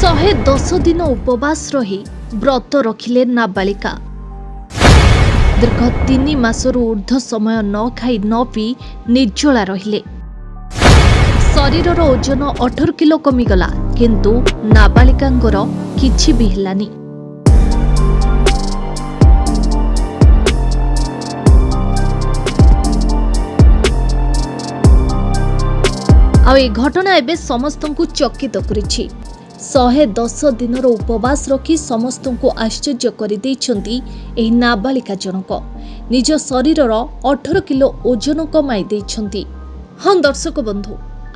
110 ଦିନ ଉପବାସ ରହି ବ୍ରତ ରଖିଲେ ନାବାଳିକା। ଦୀର୍ଘ 3 ମାସରୁ ଉର୍ଦ୍ଧ୍ୱ ସମୟ ନ ଖାଇ ନ ପିଇ ନିର୍ଜଳା ରହିଲେ। ଶରୀରର ଓଜନ 18 କିଲୋ କମିଗଲା, କିନ୍ତୁ ନାବାଳିକାଙ୍କର କିଛି ବି ହେଲାନି। ଆଉ ଏ ଘଟଣା ଏବେ ସମସ୍ତଙ୍କୁ ଚକିତ କରିଛି। 110 ଦିନର ଉପବାସ ରଖି ସମସ୍ତଙ୍କୁ ଆଶ୍ଚର୍ଯ୍ୟ କରିଦେଇଛନ୍ତି ଏହି ନାବାଳିକା ଜଣକ। ନିଜ ଶରୀରର 18 କିଲୋ ଓଜନ କମାଇ ଦେଇଛନ୍ତି। ହଁ ଦର୍ଶକ ବନ୍ଧୁ,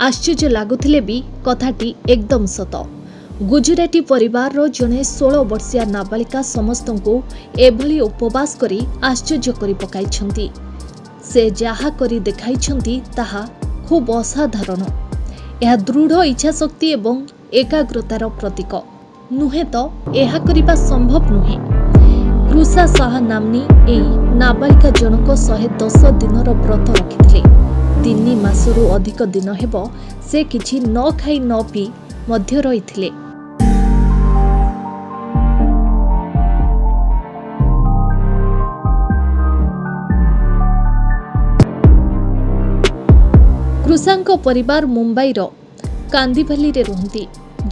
ଆଶ୍ଚର୍ଯ୍ୟ ଲାଗୁଥିଲେ ବି କଥାଟି ଏକଦମ ସତ। ଗୁଜୁରାଟୀ ପରିବାରର ଜଣେ 16 ବର୍ଷିୟା ନାବାଳିକା ସମସ୍ତଙ୍କୁ ଏଭଳି ଉପବାସ କରି ଆଶ୍ଚର୍ଯ୍ୟ କରି ପକାଇଛନ୍ତି। ସେ ଯାହା କରି ଦେଖାଇଛନ୍ତି, ତାହା ଖୁବ୍ ଅସାଧାରଣ। ଏହା ଦୃଢ଼ ଇଚ୍ଛାଶକ୍ତି ଏବଂ ଏକାଗ୍ରତାର ପ୍ରତୀକ ନୁହେଁ ତ ଏହା କରିବା ସମ୍ଭବ ନୁହେଁ। କୃଷା ଶାହା ନାମ୍ନୀ ଏହି ନାବାଳିକା ଜଣକ 110 ଦିନର ବ୍ରତ ରଖିଥିଲେ। 3 ମାସରୁ ଅଧିକ ଦିନ ହେବ ସେ କିଛି ନ ଖାଇ ନ ପିଇ ମଧ୍ୟ ରହିଥିଲେ। କୃଷାଙ୍କ ପରିବାର ମୁମ୍ବାଇର କାନ୍ଦିଭାଲିରେ ରୁହନ୍ତି।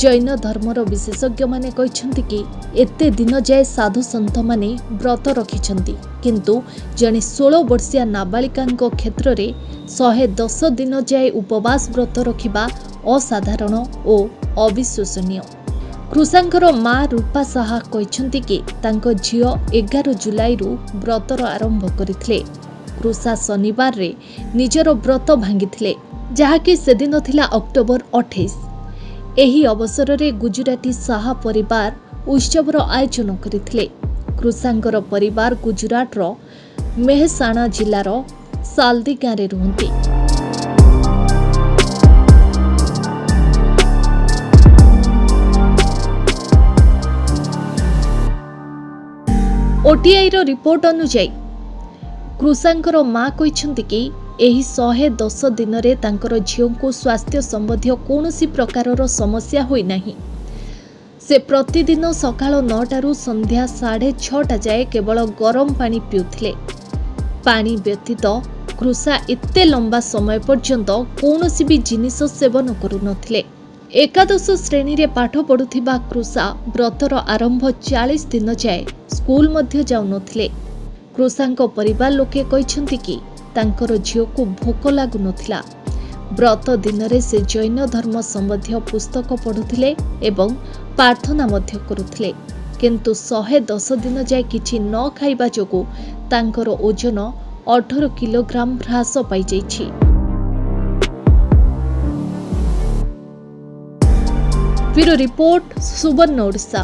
ଜୈନ ଧର୍ମର ବିଶେଷଜ୍ଞମାନେ କହିଛନ୍ତି କି ଏତେ ଦିନ ଯାଏ ସାଧୁ ସନ୍ଥମାନେ ବ୍ରତ ରଖିଛନ୍ତି, କିନ୍ତୁ ଜଣେ 16 ବର୍ଷିୟା ନାବାଳିକାଙ୍କ କ୍ଷେତ୍ରରେ 110 ଦିନ ଯାଏ ଉପବାସ ବ୍ରତ ରଖିବା ଅସାଧାରଣ ଓ ଅବିଶ୍ୱସନୀୟ। କୃଷାଙ୍କର ମା ରୂପା ସାହା କହିଛନ୍ତି କି ତାଙ୍କ ଝିଅ 11 ଜୁଲାଇରୁ ବ୍ରତର ଆରମ୍ଭ କରିଥିଲେ। କୃଷା ଶନିବାରରେ ନିଜର ବ୍ରତ ଭାଙ୍ଗିଥିଲେ, ଯାହାକି ସେଦିନ ଥିଲା ଅକ୍ଟୋବର 28। ଏହି ଅବସରରେ ଗୁଜୁରାଟୀ ସାହା ପରିବାର ଉତ୍ସବର ଆୟୋଜନ କରିଥିଲେ। କୃଷାଙ୍କର ପରିବାର ଗୁଜୁରାଟର ମେହସାଣା ଜିଲ୍ଲାର ସାଲଦି ଗାଁରେ ରୁହନ୍ତି। ଓଟିଆଇର ରିପୋର୍ଟ ଅନୁଯାୟୀ, କୃଷାଙ୍କର ମା କହିଛନ୍ତି କି ଏହି 110 ଦିନରେ ତାଙ୍କର ଝିଅଙ୍କୁ ସ୍ୱାସ୍ଥ୍ୟ ସମ୍ବନ୍ଧୀୟ କୌଣସି ପ୍ରକାରର ସମସ୍ୟା ହୋଇନାହିଁ। ସେ ପ୍ରତିଦିନ ସକାଳ 9ଟାରୁ ସନ୍ଧ୍ୟା 6:30 ଯାଏ କେବଳ ଗରମ ପାଣି ପିଉଥିଲେ। ପାଣି ବ୍ୟତୀତ କୃଷା ଏତେ ଲମ୍ବା ସମୟ ପର୍ଯ୍ୟନ୍ତ କୌଣସି ବି ଜିନିଷ ସେବନ କରୁନଥିଲେ। ଏକାଦଶ ଶ୍ରେଣୀରେ ପାଠ ପଢ଼ୁଥିବା କୃଷା ବ୍ରତର ଆରମ୍ଭ 40 ଦିନ ଯାଏ ସ୍କୁଲ ମଧ୍ୟ ଯାଉନଥିଲେ। କୃଷାଙ୍କ ପରିବାର ଲୋକେ କହିଛନ୍ତି କି ତାଙ୍କର ଝିଅକୁ ଭୋକ ଲାଗୁନଥିଲା। ବ୍ରତ ଦିନରେ ସେ ଜୈନ ଧର୍ମ ସମ୍ବନ୍ଧୀୟ ପୁସ୍ତକ ପଢ଼ୁଥିଲେ ଏବଂ ପ୍ରାର୍ଥନା ମଧ୍ୟ କରୁଥିଲେ। କିନ୍ତୁ 110 ଦିନ ଯାଏ କିଛି ନ ଖାଇବା ଯୋଗୁଁ ତାଙ୍କର ଓଜନ 18 କିଲୋଗ୍ରାମ ହ୍ରାସ ପାଇଯାଇଛି। ବ୍ୟୁରୋ ରିପୋର୍ଟ, ସୁବର୍ଣ୍ଣ ଓଡ଼ିଶା।